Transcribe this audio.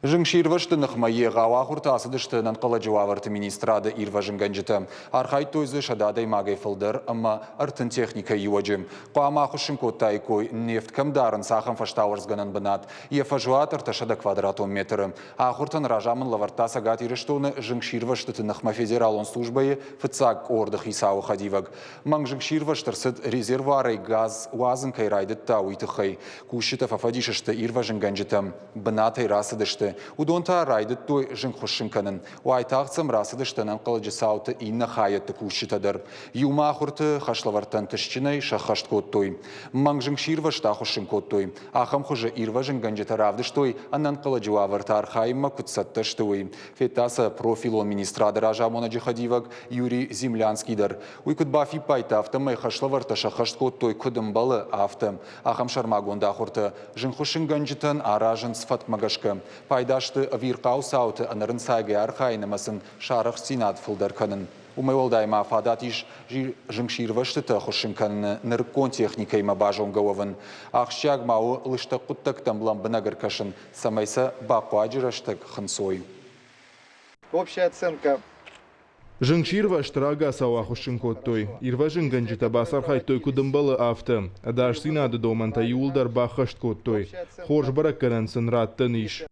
Зынгсирвӕзты ныхмӕ егъау ахуыртӕ ацыдысты ӕнӕнхъӕлӕджы уавӕрты министрады ирвӕзынгӕнджытӕ. Архайдтой дзы 100 адӕймагӕй фылдӕр ӕмӕ 30 техникӕйы иуӕджы. Хъуамӕ ахуыссын кодтаиккой, нефт кӕм дарынц, ахӕм фӕстауӕрцгӕнӕн бынат. Йӕ фӕзуат 300 квадратон метры. Ахуыртӕн разамынд лӕвӕрдта Цӕгат Ирыстоны зынгсирвӕзтыты ныхмӕ федералон службӕйы фыццаг къорды хицауы хӕдивӕг. Мӕнг зынгсирвӕзт ӕрцыд резервуарӕй газ уадзын кӕй райдыдта, уый тыххӕй. Кусджытӕ фӕфӕдис сты ирвӕзынгӕнджытӕм. Бынатӕй рацыдысты. Уыдон та райдыдтой зынгхуыссын кӕнын. Уайтагъд сӕм рацыдысты ӕнӕнхъӕлӕджы цауты иннӕ хайӕдты кусджытӕ дӕр. Иумӕ ахуырты хӕслӕвӕрдтӕ ӕнтыстджынӕй сӕххӕст кодтой. Мӕнг зынгсирвӕзт ахуыссын кодтой. Ахӕм хуызы ирвӕзынгӕнджытӕ равдыстой, ӕнӕнхъӕлӕджы уавӕрты архайынмӕ куыд цӕттӕ сты, уый. Федта сӕ профилон министрады разамонӕджы хӕдивӕг Юрий Землянский дӕр. Уый куыд бафиппайдта, афтӕмӕй хӕслӕвӕрдтӕ сӕххӕст кодтой, куыд ӕмбӕлы, афтӕ. Ахӕм сӕрмагонд ахуыртӕ зынгхуыссынгӕнджытӕн аразынц фӕткмӕ гӕсгӕ. Пайда сты ӕвирхъау цауты ӕнӕрынцайгӕ архайын ӕмӕ сын сӕ арӕхстдзинад фылдӕр кӕнын. Уымӕй уӕлдай ма фадат ис зынгсирвӕзтытӕ хуыссын кӕныны нырыккон техникӕимӕ базонгӕ уӕвын. Ахсджиаг ма у лыстӕг хъуыддӕгтӕм лӕмбынӕг ӕркӕсын, цӕмӕй сӕ бахъуаджы рӕстӕг хынцой. Общая оценка Зынгсирвӕзт рагацау ахуыссын кодтой. Ирвӕзынгӕнджытӕ бацархайдтой куыд ӕмбӕлы, афтӕ. Ӕдасдзинады домӕнтӕ иууылдӕр баххӕст кодтой. Хорз бӕрӕггӕнӕн сын раттӕн ис.